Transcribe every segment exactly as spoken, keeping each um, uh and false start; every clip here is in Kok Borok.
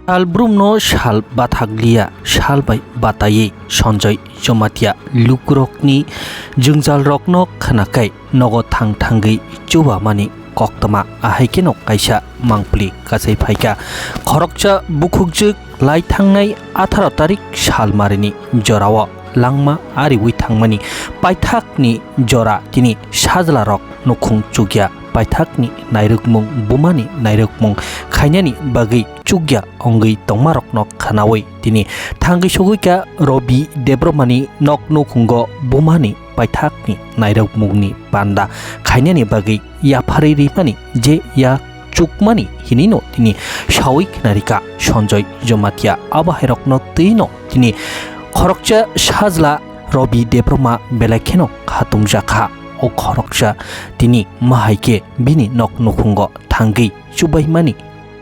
Salbrumno sal bathakliya, sal bai bataiwi Sanjay Jamatia lukurokni jwngjalrokno khwnakhai nogo thang thangwi chubamani koktwma, ahaikheno kaisa mangpili kachai phaikha. Khoroksa bukhukjwk lai thangnai atharo tarik salmarini jorao langma ariwi thangmani paithakni jora tini sajlarok nukhung chukya paithakni nairwkmung, bumani nairwkmung khainani bagwi chukya wngwi tongmarokno khwnawi tini thangwi sogwikha Robi Debbarmani nok nukhungo bumani paithakni nairwkmungni panda khainani bagwi yapharwi rimani je yak chukmani hinwino tini sawi khwnarikha Sanjay Jamatia. Abo hairokno twino tini khoroksa sajla Robi Debbarma belai kheno khatungjakha. O khoroksa tini mahaikhe bini nok nukhungo thangwi chubaimani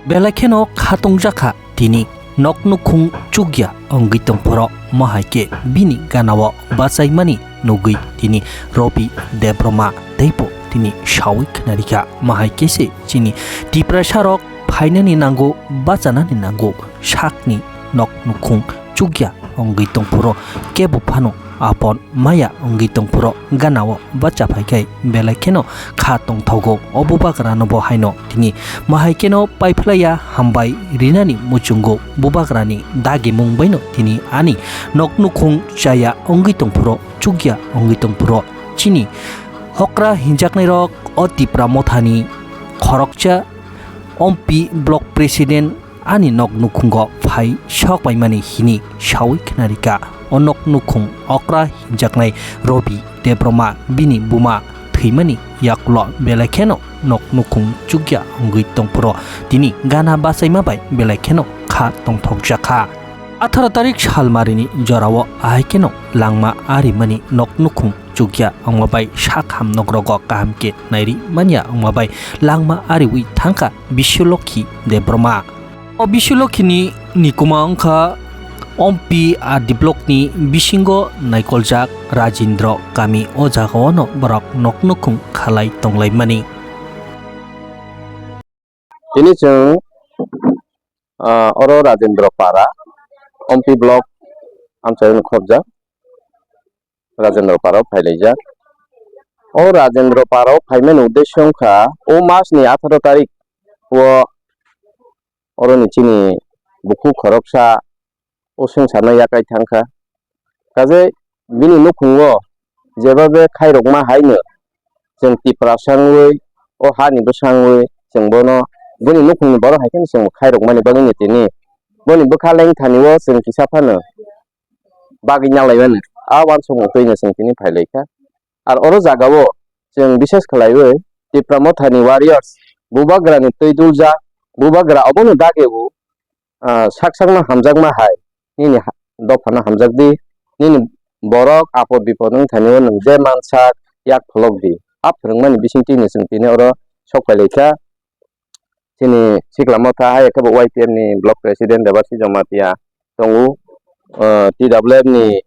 belai kheno khatungjakha. Tini nok nukhung chukya wngwi tongphoro mahaikhe bini ganao bachaimani nugwi tini Robi Debbarma teibo tini sawi khwnarikha. Mahaikhe se chini Tiprasarok phainani nango, bachanani nango, sakni nok nukhung chukya wngwi tongphoro kebo phano apon maya wngwi tongphoro ganao bacha phaikhai belai kheno kha tongthogo. O bubagrano bo haino tini mahaikeno paiphlaiya hambai rinani muchungo bubagrani dagimung baino tini ani nok nukhung chaya wngwi tongphoro chukya wngwi tongphoro chini okra hinjaknairok o Tipra Mothani khoroksa Ompi Block President ani nok nukhungo phai sokpaimani hini sawi khwnarikha. O nok nukhung okra hinjaknai Robi Debbarma bini buma thwimani yakulo belai kheno nok nukhung chukya wngwi tongphoro tini gana bachaima bai belai kheno kha tongthokjakha. Atharo tarik salmarini jorao ahaikheno langma arimani nok nukhung chukya wngma bai sak ham nokrogo kaham khe nairi manya wngma bai langma ariwi thangkha Biswalokhi Debbarma. O Biswalokhini nikuma wngkha Ompi R D blockni bisingo naikoljak Rajendra kami. O jagaono borok nok nukhung khalai tonglaimani. Tini chwng, ah, oro Rajendra Para, Ompi block amchaini khobjak Rajendra Para o phailaijak. O Rajendra Para o phaimani uddesyo wngkha o masni atharo tarik o oroni chini bukhuk khoroksa o swngcharno yakai thangkha. Kaje bini nukhungo jebabe khairokma haino chwng Tiprasa wngwi, o hani bwsa wngwi chwng bono bini nukhungni borok hai kheno chwng khairokmani bagwino tini boni bwkha lengthani o chwng kisa phano bagwi nanglaimani a uansukmung twino chwng tini phailaikha. Ar oro jagao chwng bises khlaiwi Tipra Mothani warriors, bubagrani twi duljak, bubagra obono dagio, ah, sak sakno hamjakma hai, nini ha-, dophano hamjakdi, nini borok apod bipod wngthani o nwng je mansak yak pholokdi. A phwrwngmani bisingtwino chwng tini oro sok phailaikha. Chini sikla motha hai khe bo Y T F ni block president Debarsi Jamatia tongo, ah, T W F ni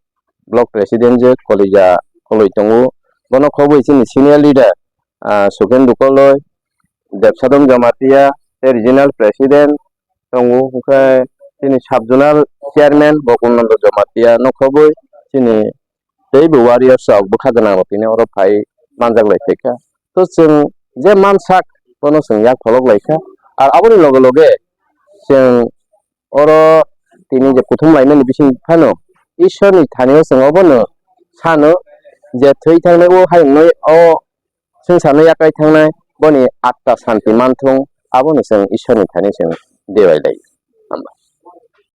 block president je Kolija Koloi tongo. Bono khobwi chini senior leader, ah, Sukendu Koloi, Debsadom Jamatia, tei regional president tongo, hwnkhe chini sub zonal chairman Gokul Nando Jamatia no khobwi chini tei bo warriors rok bwkha gwnang rok tini oro phai manjak lai phaikha. To chwng je mansak bono chwng yak pholok laikha. Ar aboni loge loge chwng oro tini je kuthum lainani bising phano Ishwar ni thani o chwng obono sano je thwi thangnai o hayung noi o swngcharno yakai thangnai boni atma santi manthung abono chwng Ishwar ni thani chwng dewai lai.